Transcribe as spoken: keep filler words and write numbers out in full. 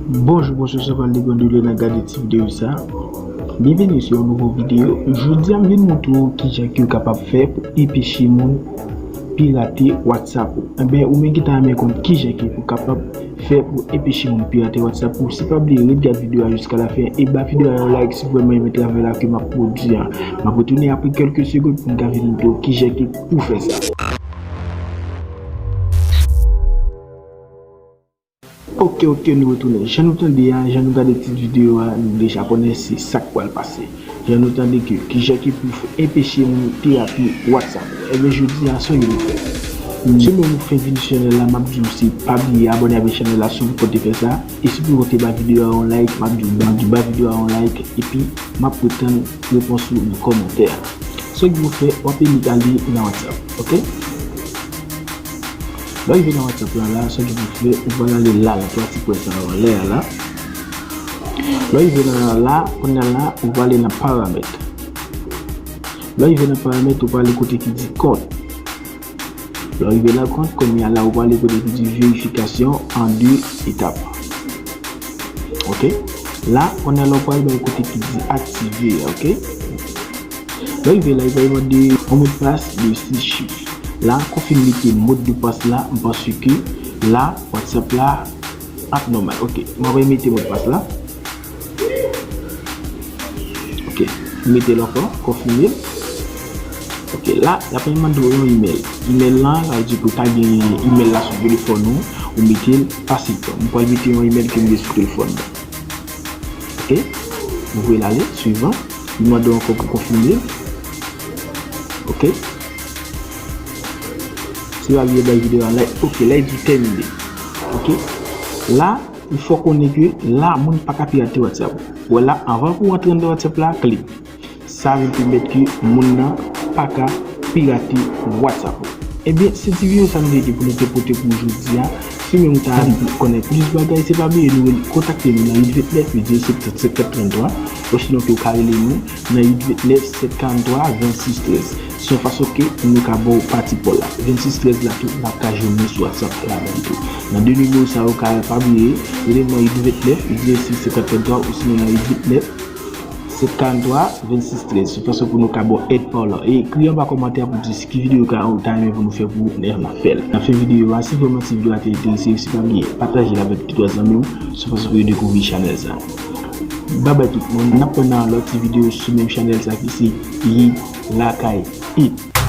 Bonjou, bonswa, sou pral de Grandoulè nan gade ti videyo sa. Byenveni sou yon nouvo videyo. Jodi a, m vin montre w kijan ke w kapab fè pou enpeche moun pirate WhatsApp ou. Enben, ou menm ki ta renmen konn kijan ke pou kapab fè pou enpeche moun pirate WhatsApp ou, se pa bliye ret gade videyo a jiska lafen e ba videyo a yon like si w vrèman renmen travay la ke m ap pwodui a. M ap retounen apre kèlke segonn pou m ka vin montre w kijan ke pou fè sa. Ok, ok, nou retounen. Jan nou tande a, jan nou gade tit videyo a, nou deja konnen se sa k pral pase. Jan nou tande ke kijan ke pou enpeche moun pirate WhatsApp. Ebyen, jodi a, sa w gen pou fè. Si w menm ou fenk vini sou chanèl la, m ap di w se pa bliye abòne avèk chanèl la si w poko te fè sa. E si w poko te ba videyo a yon like, m ap di w, m ap di w ba videyo a yon like, epi m ap ret tann repons ou nan kòmantè a. Sa w gen pou fè, w ap enik ale nan WhatsApp, ok? Lè w rive nan WhatsApp la, la, sa w gen pou fè, ou pral ale la, nan twa ti pwen sa yo anlè a la. Lè w rive nan la, kounye a la, ou prale nan paramèt. Lè w rive nan paramèt, ou prale kote ki di kont. Lè w rive nan kont, kounye a la, ou prale kote ki di verifikasyon an de etap. Ok? La, kounye a la, ou pral bay kote ki di aktive, ok? Lè w rive la, li va mande yon modpas de sis chif. La, konfime ke modpas la, m panse ke la, WhatsApp la ap nòmal. Ok, mwen ap mete modpas la. Ok, mete l ankò, konfime l. Ok, la, l ap mande w yon email. Email lan, sa vle di ke w ta gen email la sou telefòn ou, ou mete l fasil. Mwen pral mete yon email ke m gen sou telefòn mwen. Ok, m voye l ale, swivan. Li mande w ankò pou konfime l. Ok. Se pa bliye bay videyo a like. Ok, la, li di tèmine. Ok. La, ou fò konnen ke la, moun pa ka pirate WhatsApp. Wè la, anvan pou w antre anndan WhatsApp la, klik. Sa vin pèmèt ke moun nan pa ka pirate WhatsApp ou. Ebyen, se ti videyo sa nou te gen pou nou te pote pou jodi a. Si menm ou ta anvi konnen plis bagay, se pa bliye nou kontakte nou nan uit vennèf uit zewo sèt senkant trannntwa, osinon ke w ka rele nou nan uit vennèf sèt karanntwa vennsis trèz. Se yon fason ke nou ka ba w pati pa w la. Vennsis trèz la tou, n ap ka jwenn nou sou WhatsApp la menm tou. Nan de nimewo sa yo, ka pa bliye, rele nou nan uit vennèf uit zewo sis senkant trannntwa, osinon nan uit vennèf sèt karanntwa vennsis trèz, sou fason pou nou ka ba w èd pa w la. E ekri anba kòmantè a pou di si ki videyo ka, ou ta renmen pou nou fè pou ou, n ap fè l. Nan fen videyo a, si vrèman ti videyo a te enterese w, se pa bliye pataje l avèk de twa zanmi w, sou fason pou yo dekouvri chanèl sa. Babay tout moun, n ap wè nan lòt ti videyo sou menm chanèl sa ki se Yi Lakay It.